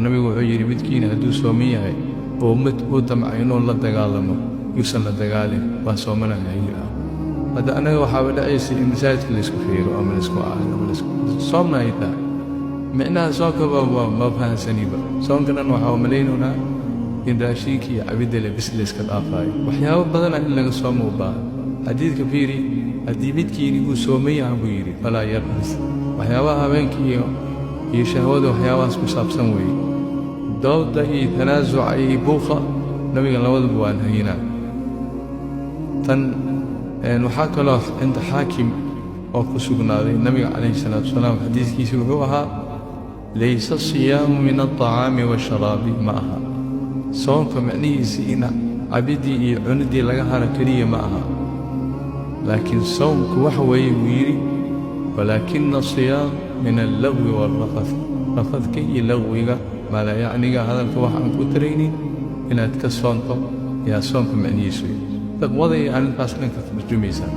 Nabigu wuxuu yidhi, midkiina hadduu sooman yahay oo mid uu damca inuu la dagaalamo, yuusan la dagaalin, waa soomanahay yidhaah. Hadda annaga waxaaba dhacaysa in masaajidka laysku fiiro ama laysku aayo ama laysku soomna ay tahay. Micnaha soonkaba waa ma fahansaniba. Soonka dhan waxaa malaynaynaa in raashinka iyo cabidda le bis layska dhaafaayo. Waxyaabo badana in laga soomo u baahan. Xadiiska fiiri, haddii midkiini uu sooman yahay, buu yidhi, فلا يرفث. Waxyaabaha habeenka iyo shahwada, waxyaabahaas ku saabsan weeye. Dooda iyo tanaasuca iyo buuqa, nabiga labadaba waa nahayinaa. Tan waxaa kaloo cinda Xaakim oo ku sugnaaday nabiga calayhi salaatu wasalaam, xadiiskiisi wuxuu ahaa: ليس الصيام من الطعام والشراب. Ma aha soonka micnihiisi in cabiddii iyo cuniddii laga haro keliya, ma aha, laakiin soonku waxa weeye, buu yidhi, ولكن الصيام من اللغو والرفث. Rafadka iyo lagwiga, maalayacniga, hadalka wax aan ku taraynin inaad ka soonto ayaa soonka micnihiisu. Taqwada iyo arrintaas dhan ka tarjumaysaa.